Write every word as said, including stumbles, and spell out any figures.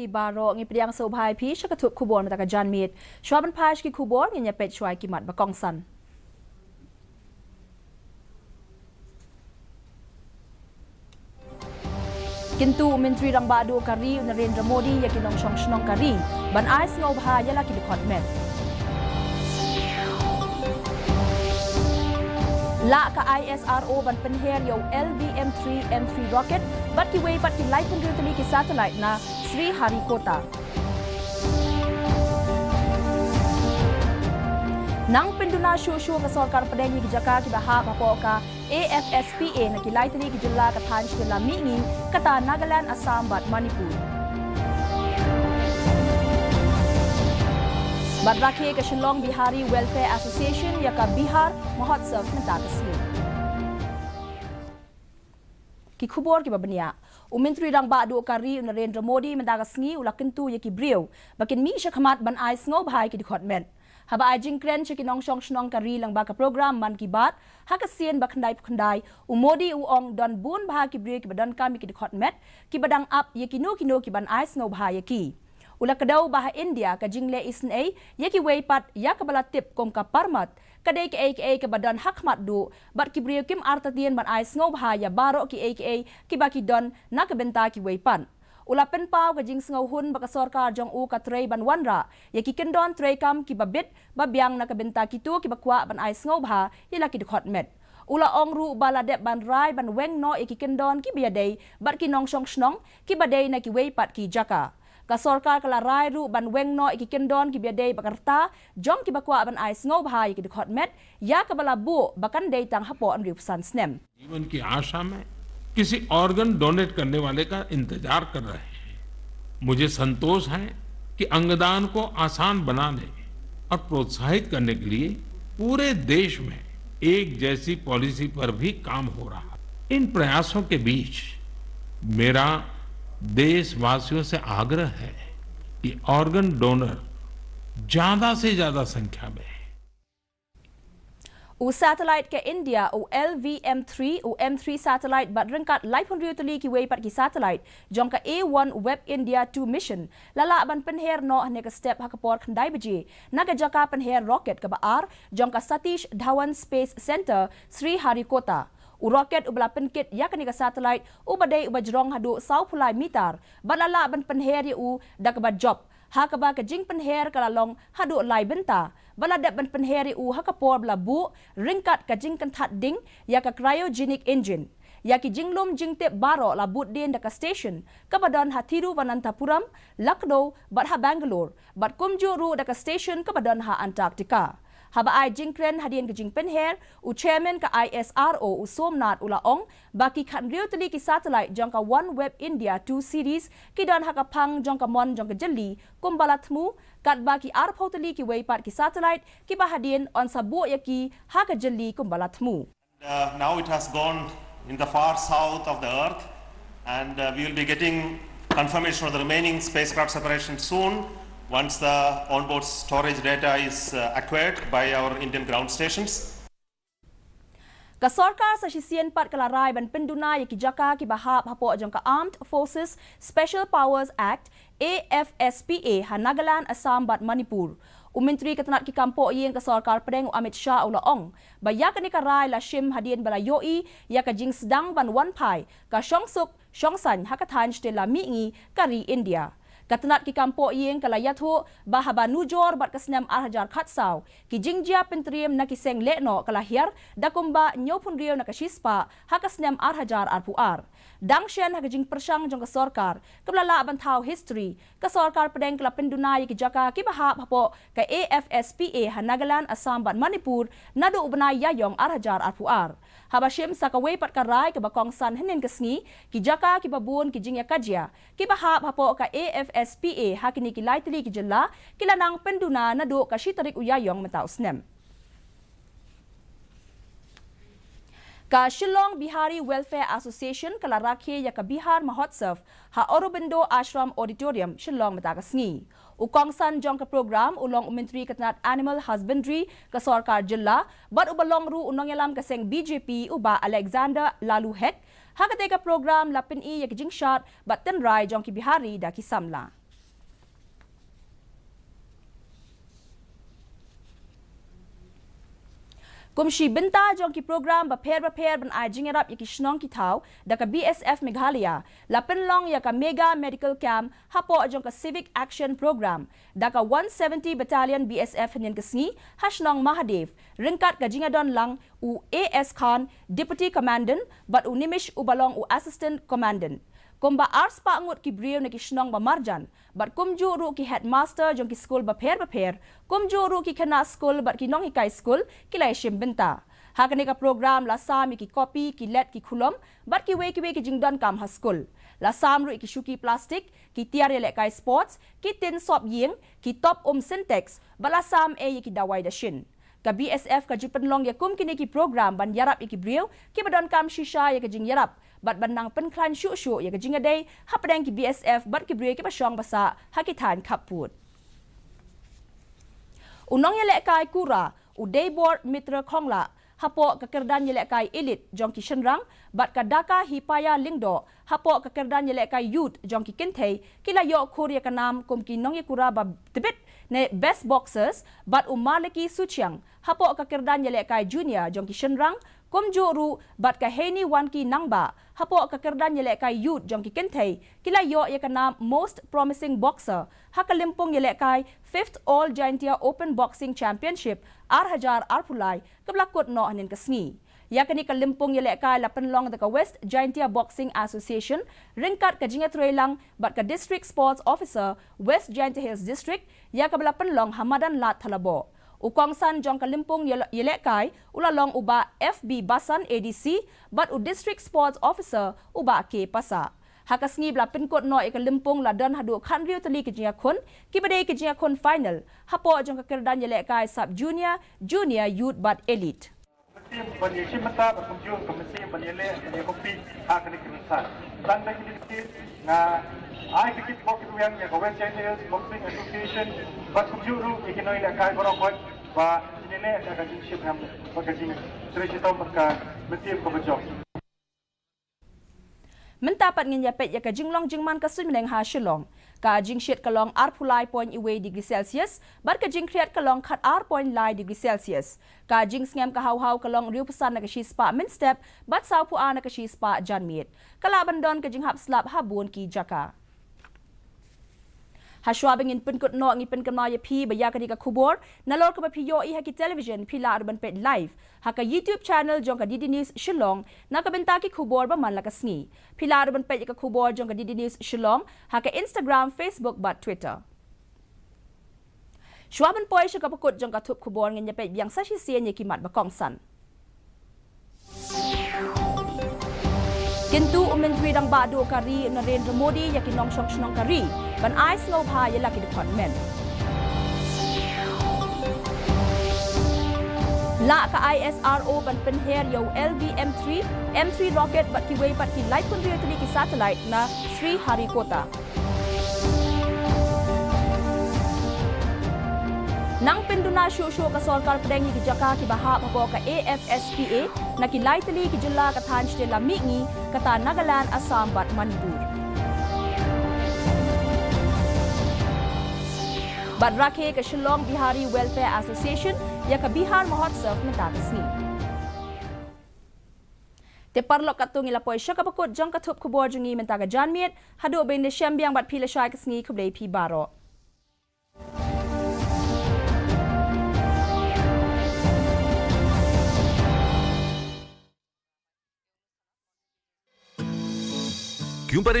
Baroh, ngi pdiang sngewbha ïa phi sha ka thup khubor mynta ka janmiet. Shuwa ban phai sha ki khubor, ngin ïa peit shuwa ïa ki mat ba kongsan. Kyntu u Myntri Rangbah Duh ka ri u Narendra Modi ïa ki nongshong shnong ka ri ban ai sngewbha ïa la ki dkhot met. Lah ka I S R O ban pynher ïa u L V M three M three rocket bad kiwei pat ki laiphew tylli ki satellite na Sriharikota. Nang pynduna shuh shuh ka sorkar pdeng ïa ki jaka kiba hap hapoh ka A F S P A na ki lai tylli ki jylla ka thaiñ shatei la mihngi, kata Nagaland, Assam bad Manipur. Bad rakhe ka Shillong Bihari Welfare Association ïa ka Bihar Mahotsav mynta ka sngi. Ki khubor kiba bniah. U Myntri Rangbah Duh ka ri u Narendra Modi mynta ka sngi u la kyntu ïa ki briew ba kin mih shakhmat ban ai sngewbha ïa ki dkhot met. Haba ai jingkren sha ki nongshong shnong ka ri lyngba ka program Mann Ki Baat ha ka sien ba khyndai phew khyndai, u Modi u ong don bun bha ki briew kiba donkam ïa ki dkhot met kiba dang ap ïa kino kino ki ban ai sngewbha ïa ki. U la kdew ba ha India ka jingleh isynei ïa kiwei pat ïa kaba la tip kum ka parmat ka dei kaei kaei kaba don ha khmat duh bad ki briew kim artatien ban ai sngewbha ïa baroh kiei kiei kiba ki don na ka bynta kiwei pat. U la pynpaw ka jingsngewhun ba ka sorkar jong u ka trei ban wanrah ïa ki kyndon treikam kiba bit ba biang na ka bynta kito kiba kwah ban ai sngewbha ïa la ki dkhot met. U la ong ruh ba la dep ban rai ban weng noh ïa ki kyndon kiba ïadei bad ki nongshong shnong kiba dei na kiwei pat ki jaka. Ka sorkar ka la rai ruh ban weng noh ïa ki kyndon kiba ïadei bad ka rta jong kiba kwah ban ai sngewbha ïa ki dkhot met ïa kaba la buh ba kan dei tang hapoh hynriew phew san snem. जीवन की आशा में किसी ऑर्गन डोनेट करने वाले का इंतजार कर रहे हैं। मुझे संतोष है कि अंगदान को आसान बनाने और प्रोत्साहित करने के लिए पूरे देश में एक जैसी पॉलिसी पर भी काम हो रहा है। इन प्रयासों के बीच मेरा देशवासियों से आग्रह है कि ऑर्गन डोनर ज्यादा से ज्यादा संख्या में U satellite ka India, u L V M three, u M three satellite bad ryngkat laiphew tylli kiwei pat ki satellite jong ka A one Web India two mission la lah ban pynher noh hynne ka step ha ka por khyndai baje na ka jaka pynher rocket kaba ar jong ka Satish Dhawan Space Centre, Sriharikota. U rocket uba la pynkit ïa kane ka satellite uba dei uba jrong haduh sawphew lai mitar bad la lah ban pynher ïa u da kaba jop, ha kaba ka jingpynher ka la long haduh lai bynta bad la dep ban pynher ïa u ha ka por ba la buh ryngkat ka jingkynthat ding ïa ka cryogenic engine. Ïa ki jinglum jingtip baroh la bud dien da ka station kaba don ha Thiruvananthapuram, Lucknow bad ha Bangalore bad kumjuh ruh da ka station kaba don ha Antarctica. Haba ai jingkren hadien ka jingpynher, u chairman ka I S R O u Somnath u la ong ba ki khathynriew tylli ki satellite jong ka OneWeb India two series ki don ha ka phang jong ka mon jong ka jylli kumba la thmu, katba ki arphew tylli kiwei pat ki satellite kiba hadien yn sa buh ïa ki ha ka jylli kumba la thmu. Uh, now it has gone in the far south of the Earth, and uh, we will be getting confirmation of the remaining spacecraft separation soon once the onboard storage data is uh, acquired by our Indian ground stations. Ka sorkar sa shisien pat ka la rai ban pynduna ïa ki jaka kiba hap hapoh jong ka Armed Forces Special Powers Act, A F S P A, ha Nagaland, Assam bad Manipur. U Myntri ka tnat ki kam pohïing ka sorkar pdeng u Amit Shah u la ong ba ïa kane ka rai la shim hadien ba la ïohi ïa ka jingsdang ban wan phai ka shongsuk shongsaiñ ha ka thaiñ shatei la mihngi ka ri India. Ka tnat ki kam pohïing ka la ïathuh ba haba nujor bad ka snem ar hajar khatsaw, ki jingjia pyntriem na ki seng lehnoh ka la hiar da kumba hynñiewphew hynriew na ka shispah ha ka snem ar hajar arphew ar. Dang shen ha ka jingpyrshang jong ka sorkar kaba la lah ban thaw history, ka sorkar pdeng ka la pynduna ïa ki jaka kiba hap hapoh ka A F S P A ha Nagaland, Assam bad Manipur naduh u bnai Ïaïong ar hajar arphew ar. Haba shim sa kawei pat ka rai kaba kongsan hynnin ka sngi, ki jaka kiba bun ki jingïakajia kiba hap hapoh ka A F S P A ha kine ki lai tylli ki jylla ki la nang pynduna naduh ka shi tarik u Ïaïong mynta u snem. Ka Shillong Bihari Welfare Association ka la rakhe ïa ka Bihar Mahotsav ha Aurobindo Ashram Auditorium, Shillong mynta ka sngi. U kongsan jong ka program u long u Myntri ka tnat Animal Husbandry ka sorkar jylla bad uba long ruh u nongïalam ka seng B J P u Bah Alexander Laloo Hek. Ha katei ka program la pyni ïa ki jingshad bad tynrai jong ki Bihari da ki samla. Kum shi bynta jong ki program bapher bapher ban ai jingïarap ïa ki shnong ki thaw da ka B S F Meghalaya, la pynlong ïa ka Mega Medical Camp hapoh jong ka Civic Action Program da ka one seventy Battalion B S F hynnin ka sngi ha shnong Mahadev, ryngkat ka jingïadon lang u A S Khan, Deputy Commandant, bad u Nimish uba long u Assistant Commandant. Kumba ar spah ngut ki briew na ki shnong ba marjan bad kumjuh ruh ki headmaster jong ki skul bapher bapher, kumjuh ruh ki khynnah skul bad ki nonghikai skul ki la ïashim bynta. Ha kane ka program la sam ïa ki kopi, ki let, ki khulom bad kiwei kiwei ki jingdonkam ha skul. La sam ruh ïa ki shuki plastik, ki tiar ïalehkai sports, ki tin sop ïing, ki top um Sintex, bad la sam ei ïa ki dawai dashin. Ka B S F ka ju pynlong ïa kum kine ki program ban ïarap ïa ki briew kiba donkam shisha ïa ka jingïarap bad ban nang pynkhlaiñ shuh shuh ïa ka jingïadei hapdeng ki B S F bad ki briew kiba shong ba sah ha ki thaiñ khappud. U nongïalehkai kura, u Deibor Mitra Khongla, hapoh ka kyrdan ïalehkai Elite jong ki shynrang, bad ka Daka Hipaya Lyngdoh hapoh ka kyrdan ïalehkai Youth jong ki kynthei, ki la ïoh khur ïa ka nam kum ki nongïakura ba tbit ne Best Boxers, bad u Maliki Suchiang hapoh ka kyrdan ïalehkai Junior jong ki shynrang, kumjuh ruh bad ka Heini Wanki Nangbah hapoh ka kyrdan ïalehkai Youth jong ki kynthei, ki la ïoh ïa ka nam Most Promising Boxer ha ka lympung ïalehkai Fifth All Jaintia Open Boxing Championship ar hajar arphew lai, kaba la kut noh hynnin ka sngi. Ïa kane ka lympung ïalehkai la pynlong da ka West Jaintia Boxing Association ryngkat ka jingïatreilang bad ka District Sports Officer, West Jaintia Hills District, ïa kaba la pynlong ha madan Lad Thalabo. U kongsan jong ka lympung ïale-, ïalehkai u la long u Bah F B Basan, A D C, bad u District Sports Officer u Bah K Pasa. Ha ka sngi ba la pynkut noh ïa ka lympung la don haduh khathynriew tylli ki jingïakhun, kiba dei ki jingïakhun final hapoh jong ka kyrdan ïalehkai Sub Junior, Junior, Youth bad Elite. Mynsiem ban ïashim bynta bad kumjuh ka mynsiem ban ïaleh ban ïakompete ha kane ka rynsan. Tang da kine ki, nga ai ka kit bok kit wiang ïa ka West Jaintia Hills Boxing Association bad kumjuh ruh ïa ki nongïalehkai baroh khoit ba kin ïaleh da ka jingshemphang bad ka jingtrei shitom bad ka mynsiem kaba jong. Mynta pat ngin ïa peit ïa ka jinglong jingman ka suiñ bneng ha Shillong. Ka jingshit ka long arphew lai point wei degree Celsius, bad ka jingkhriat ka long khatar point lai degree Celsius. Ka jingsngem ka hawhaw ka long hynriewphew san na ka shispah mynstep, bad sawphew ar na ka shispah janmiet. Ka lah ban don ka jinghap slap ha bun ki jaka. Hashwa ba ngin pynkut noh, ngi pynkynmaw ïa phi ba ïa kane ka khubor, nalor kaba phi ïohi ha ki television, phi lah ruh ban peit live ha ka YouTube channel jong ka D D News Shillong na ka bynta ki khubor ba man la ka sngi. Phi lah ruh ban peit ïa ka khubor jong ka D D News Shillong ha ka Instagram, Facebook bad Twitter. Shwa ban poi sha kaba kut jong ka thup khubor, ngin ïa peit biang sa shisien ïa ki mat ba kongsan. Kyntu u Myntri Rangbah Duh ka ri Narendra Modi ïa ki nongshong shnong ka ri ban ai sngewbha ïa la ki department. Lah ka I S R O ban pynher ïa u L V M three, M three rocket bad kiwei pat ki laiphew hynriew tylli ki satellite na Sriharikota. Nang pynduna shuh shuh ka sorkar pdeng ïa ki jaka kiba hap hapoh ka A F S P A na ki lai tylli ki jylla ka thaiñ shatei lam mihngi, kata Nagaland, Assam bad Manipur. Bad rakhe ka Shillong Bihari Welfare Association ïa ka Bihar Mahotsav mynta ka sngi. Te paralok, katto ngi la poi sha kaba kut jong ka thup khubor jong ngi mynta ka janmiet. Haduh ban ïashem biang bad phi lashai ka sngi, khublei phi baroh. Kyung pare